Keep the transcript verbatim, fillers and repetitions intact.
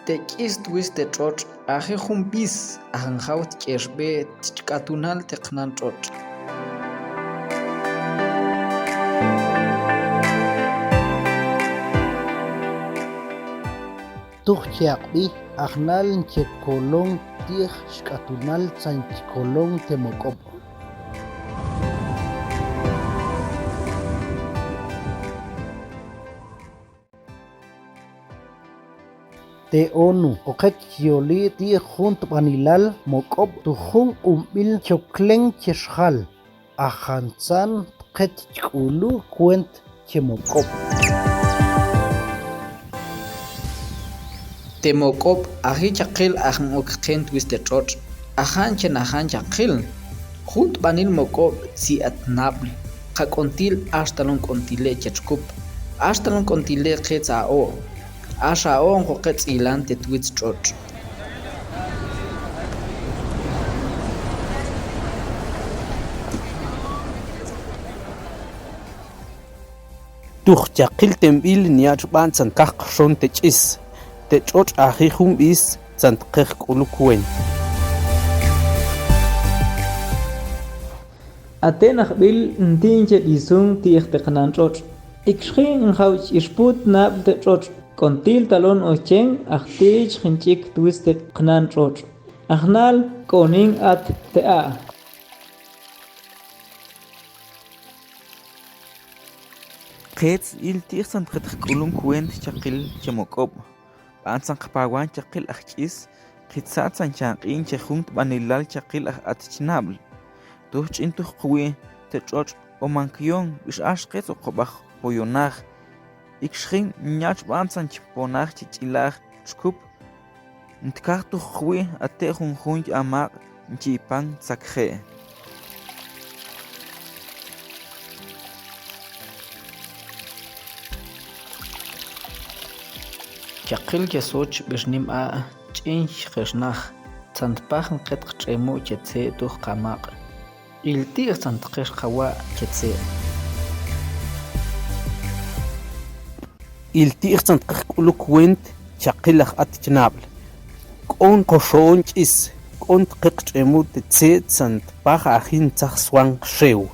Te ch'is twitz te tx'otx' aji jun b'is aj njaw tk'exb'e tx'k'atunal te qnan tx'otx'. Tuj chi aq'b'ij ajnal nche kolon ti'j tx'k'atunal tzan chkolon te mok'ob'. Te onu, oqet chi yoli ti'j jun tb'anilal mok'ob' tuj jun q'umb'il choklen che xjal. Ajantzan tqet chk'ulu kwent che mok'ob'. Te mok'ob' aji chaqil aj n-ok qen twitz te tx'otx'. Ajan che najan chaqil. Jun tb'anil mok'ob' tsi at tnab'l. Qa k'ontil ax talon k'ontile' che txkup. Ax talon k'ontile' qetz a o'. Ax a o' nqoqe tz'ilan te twitz tx'otx'. Tuj chaqil te nb'il nyach' b'a'n tzan kaj qxon te ch'is. Te tx'otx' aji jun b'is tzan tqej k'ulu kwent. A te' najb'il nti' nche b'isun ti'j te qnan tx'otx'. Ik xji' njaw ch'ixput nab'l te tx'otx'. K'ontil talon ochen aj tichj nch'ik twitz te qnan tx'otx'. Ajnal k'onin at te a'. Qetz il ti'j tzan tqet qk'ulun kwent chaqil che mok'ob'. B'a'n tzan qpawan chaqil aj ch'is, qitza tzan chanq'in che jun tb'anilal chaqil aj at chnab'l. Tuj ch'in tuj qwi te tx'otx' o mankion bix ax qetz o qob'aj poyonaj. Ik xjin nyach' b'a'n tzan chponaj che ch'ilaj txkup. Ntkaj tuj qwi a te' junjun amaq' nchi ipan tzakje'. Chaqil che soch bix nim a' ch'in xjexnaj tzan tpaj nqet qtx'emu' che tze' tuj qamaq'. Il ti'j tzan tqex qawa' che tze'. Il ti'j tzan tqex k'ulu kwent chaqil aj at chnab'l. K'on qoxoon ch'is, k'on tqex qtx'emu' te tze' tzan tpaj ajin tzaj swan qxew.